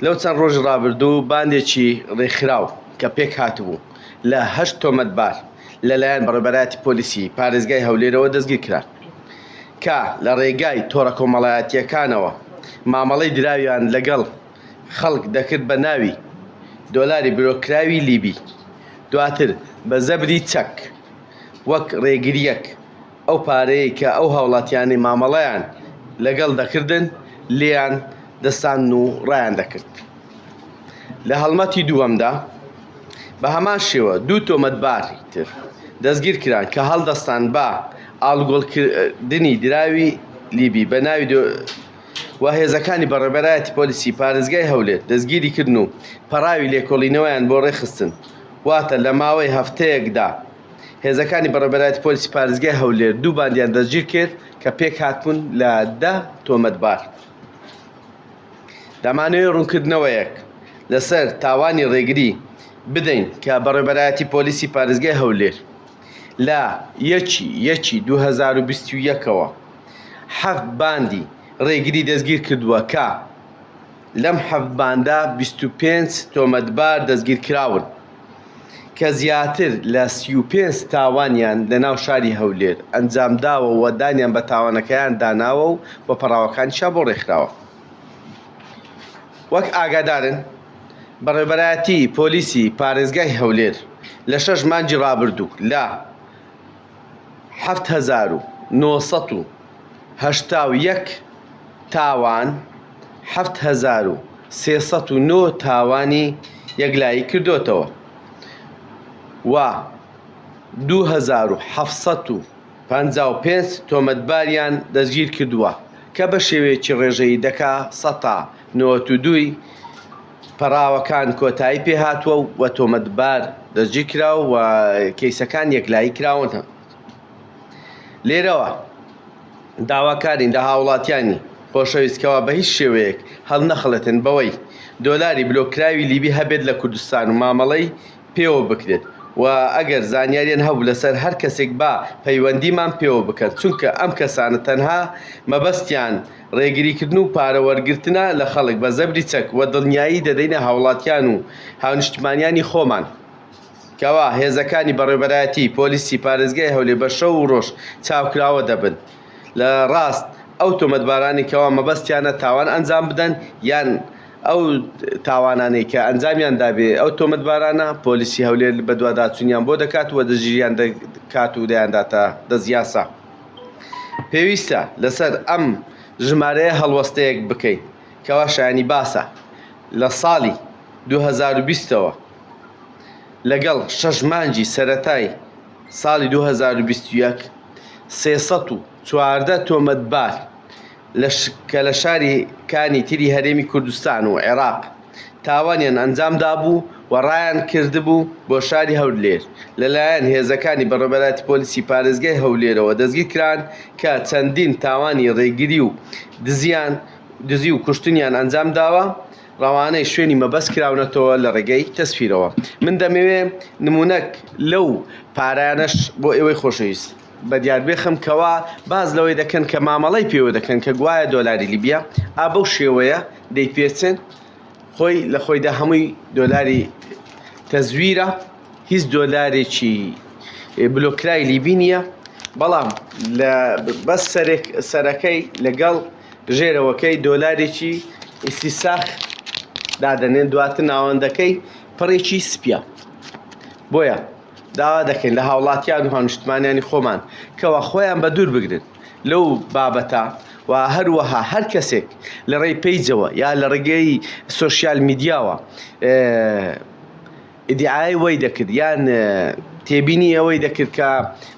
لەو چەند ڕۆژی ڕابردوو باندێکی ڕێکخراو کە پێکهاتبوو لە هەشت تۆمەتبار لەلایەن بەڕێوەبەرایەتی پۆلیسی پارێزگای هەولێرەوە دەستگیرکران کە لە ڕێگای تۆڕە کۆمەڵایەتییەکانەوە مامەڵەی دراویان لەگەڵ خەڵک دەکرد بە ناوی دۆلاری بلۆککراوی لیبی دواتر بە زەبری چەک وەک ڕێگرییەک ئەو پارەیەی کە ئەو هاوڵاتیانەی مامەڵەیان لەگەڵ دەکردن لێیان دەستاندن و ڕایان دەکرد. لە هەڵمەتی دووەمدا بە هەمان شێوە دوو تۆمەتباری تر دەستگیر کران کە هەڵدەستان بە ئاڵوگۆڕکردنی دراوی لیبی بە ناوی و هێزەکانی بەڕێوەبەرایەتی پۆلیسی پارێزگای هەولێر دەستگیری کردن و پەڕاوی لێکۆڵینەوەیان بۆ ڕێکخستن واتە لە ماوەی هەفتەیەکدا هێزەکانی بەڕێوەبەرایەتی پۆلیسی پارێزگای هەولێر دوو باندیان دەستگیر کرد کە پێکهاتبوون لە 10 تۆمەتبار. دەمانەوێت ڕوونکردنەوەیەک لەسەر تاوانی ڕێگری بدەین کە بەڕێوەبەرایەتی پۆلیسی پارێزگای هەولێر لە یەکی یەکی 2021ەوە حەفت باندی ڕێگری دەستگیر کردووە کە لەم حەفت باندە 25 تۆمەتبار دەستگیرکراون. کە زیاتر لە 35 تاوانیان لە ناو شاری هەولێر ئەنجامداوە و دانیان بە تاوانەکەیان داناوە و و پەڕاوەکانیشیان بۆ ڕێکخراوە. وەک ئاگادارن بەڕێوەبەرایەتی پۆلیسی پارێزگای هەولێر لە شەش مانگی ڕابردوو لە 7981 تاوان 7309 تاوانی یەکلایی کردۆتەوە و 2755 تۆمەتباریان دەستگیر کردووە کە بە شێوەیەکی ڕێژەیی دەکا سەتا 92ی پەڕاوەکان کۆتایی پێهاتووە و تۆمەتبار دەستگیرکراو و کەیسەکان یەکلایی کراون. لێرەوە داواکارین لە هاوڵاتیانی خۆشەویست کەوا بە هیچ شێوەیەک هەڵنەخڵێتن بەوەی دۆلاری بلۆککراوی لیبی هەبێت لە کوردستان و مامەڵەی پێوە بکرێت و ئەگەر زانیاریان هەبوو لەسەر هەر کەسێک با پەیوەندیمان پێوە بکەن چونکە ئەم کەسانە تەنها مەبەستیان ڕێگریکردن و پارە وەرگرتنە لە خەڵک بە زەبری چەک و دڵنیایی دەدەینە هاوڵاتیان و هاونیشتمانیانی خۆمان کەوا هێزەکانی بەڕێوبەرایەتی پۆلیسی پارێزگای هەولێر بە شەو و ڕۆژ چاوکراوە دەبن لە ڕاست ئەو تۆمەتبارانی کەوا مەبەستیانە تاوان ئەنجام بدەن یان ئەو تاوانانەی کە ئەنجامیان دابێ ئەو تۆمەتبارانە پۆلیسی هەولێر بەدواداچوونیان بۆ دەکات و دەستگیریان دەکات و دەیانداتە دەست یاسا. پێویستە لەسەر ئەم ژمارەیە هەڵوەستەیەک بکەین کەوا شایانی باسە لە ساڵی 2020ەوە لەگەڵ شەش مانگی سەرەتای ساڵی 2021 314 تۆمەتبار لە کە لە شاری کانی تری هەرێمی کوردستان و عێراق تاوانیان ئەنجام دابوو و ڕایان کردبوو بۆ شاری هەولێر لەلایەن هێزەکانی بەڕێوەبەرایەتی پۆلیسی پارێزگای هەولێرەوە دەستگیرکران کە چەندین تاوانی ڕێگری و دزیان دزی و کوشتنیان ئەنجام داوە ڕەوانەی شوێنی مەبەست کراونەتەوە لە ڕێگەی تەسفیرەوە من دەمەوێ نمونەک لەو پارانەش بۆ ئێوەی خۆشەویست بە دیار بێخم کەوا باس لەوەی دەکەن کە مامەڵەی پێوە دەکەن کە گوایە دۆلاری لیبیا ئا بەو شێوەیە دەیپێچن خۆی لە خۆیدا هەمووی دۆلاری تەزویرە هیچ دۆلارێکی بلۆکرای لیبی نییە بەڵام لە بەس سەرێک سەرەکەی لەگەڵ ژێرەوەکەی دۆلارێکی ئیستیساخ دادەنێن دواتر ناوەندەکەی پڕێکی سپیە بۆیە داوا دەکەین لە هاوڵاتیان و هاونیشتمانیانی خۆمان کەوا خۆیان بە دوور بگرن لەو بابەتە و هەروەها هەر کەسێک لە ڕێی پەیجەوە یا لە ڕێگەی سۆشیال میدیاوە ئیدیعای وەی دەکرد یان تێبینی ئەوەی دەکرد کە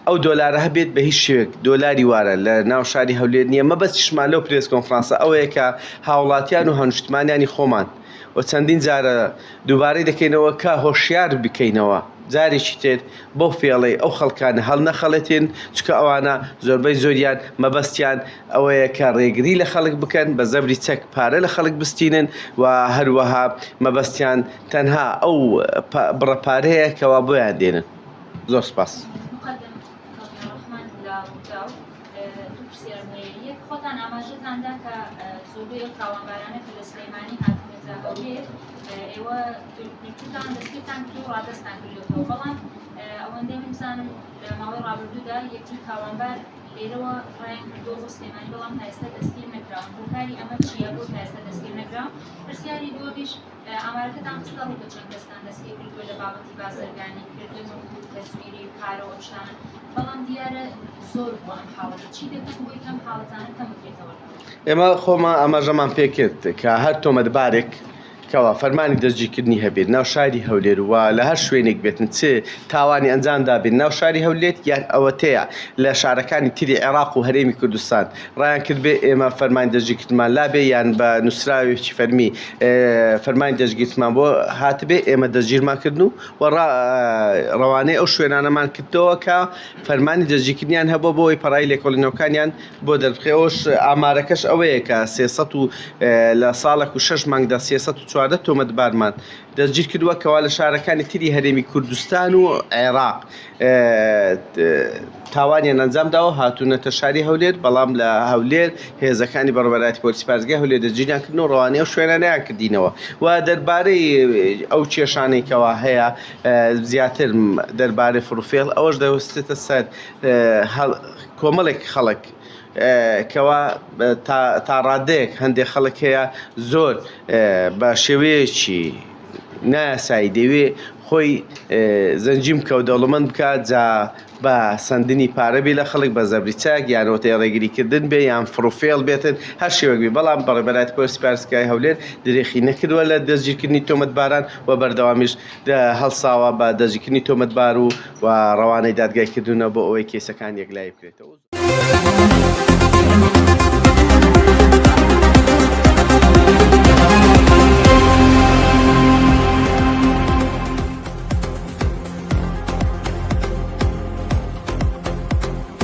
ئەو دۆلارە هەبێت بە هیچ شێوێک دۆلاری وارە لە ناو شاری هەولێر نییە مەبەستیشمان لەو پرێس کۆنفرانسە ئەوەیە کە هاوڵاتیان و هاونیشتمانیانی خۆمان و چەندین جارە دووبارەی دەکەینەوە کە هۆشیار بکەینەوە جارێکی تر بەو فێڵەی ئەو خەڵکانە هەڵنەخەڵێتێن چونکە ئەوانە زۆربەی زۆریان مەبەستیان ئەوەیە کە ڕێگری لە خەڵک بکەن بە زەبری چەک پارە لە خەڵک بستینن و هەروەها مەبەستیان تەنها ئەو بڕە پارەیە کەوا بۆیان دێنن زۆر سپاس. مقدم کاک ڕەحمان لە ڕووداو دوو پرسیارم هەیە یەک خۆتان ئاماژەتان دا کە زۆربەی ئەو تاوانبارانە کە لە سلێمانی هاتوونەتە. هەولێر ئێوە گرتووتان دەستگیرتان کرد و ڕادەستتان کردووەتەوە، بەڵام ئەوەندەی من بزانم لە ماوەی ڕابردوودا یەک دوو تاوانبار لێرەوە ڕایان کردووە بۆ سلێمانی بەڵام تا ئێستا دەستگیر نەکراون، هۆکاری ئەمە چییە بۆ تا ئێستا دەستگیر نەکراون؟ پرسیاری دووەمیش ئامارەکەتان خستە ڕوو کە چەند کەستان دەستگیر کردووە لە بابەتی بازرگانی کردن و تەزویری پارە و ئەم شتانە، بەڵام دیارە زۆر بووە ئەم حاڵەتە، چی دەکەن بۆی کە ئەم حاڵەتانە کەم بکرێتەوە؟ ئێمە خۆمان ئاماژەمان پێکرد کە هەر تۆمەتبارێک کەوا فەرمانی دەستگیرکردنی هەبێت ناو شاری هەولێر و لە هەر شوێنێک بێتن چ تاوانی ئەنجام دابێت ناو شاری هەولێر یان ئەوەتەیە لە شارەکانی تری عێراق و هەرێمی کوردستان ڕایان کردبێ ئێمە فەرمانی دەستگیرکردنمان لابێ یان بە نووسراوێکی فەرمی فەرمانی دەستگیرمان بۆ هاتبێ ئێمە دەستگیرمان کردن و و ڕەوانەی ئەو شوێنانەمان کردەوە کە فەرمانی دەستگیرکردنیان هەبووە بۆ ئەوەی پەڕای لێکۆڵینەوەکانیان بۆ دەربخرێ ئەوەش ئامارەکەش ئەوەیە کە 300 و لە ساڵێک و شەش مانگدا 314 تۆمەتبارمان دەستگیر کردووە کەوا لە شارەکانی تری هەرێمی کوردستان و عێراق تاوانیان ئەنجام داوە هاتوونەتە شاری هەولێر بەڵام لە هەولێر هێزەکانی بەڕێوەبەرایەتی پۆلیسی پارێزگای هەولێر دەستگیریان کردن و ڕەوانەی ئەو شوێنانەیان کردینەوە و دەربارەی ئەو کێشانەی کەوا هەیە زیاتر دەربارەی فڕوفێڵ ئەوەش دەوەستێتە سەر کۆمەڵێک خەڵک کەوا تا ڕادەیەک هەندێک خەڵک هەیە زۆر بە شێوەیەکی نایاسایی دەیەوێ خۆی زەنگین بکە و دەوڵەمەند بکە جا بە سەندنی پارە بێ لە خەڵک بە زەبری چەک یان وەتەی ڕێگری کردن بێ یان فڕوفێڵ بێتن هەر شێوەک بێ بەڵام بەڕێوەبەرایەتی پۆلیسی پارێزگای هەولێر درێخی نەکردووە لە دەستگیرکردنی تۆمەتباران و بەردەوامیش هەڵساوە بە دەستگیرکردنی تۆمەتبار و و ڕەوانەی دادگای کردوونە بۆ ئەوەی کەیسەکان یەکلایی بکرێتەوە.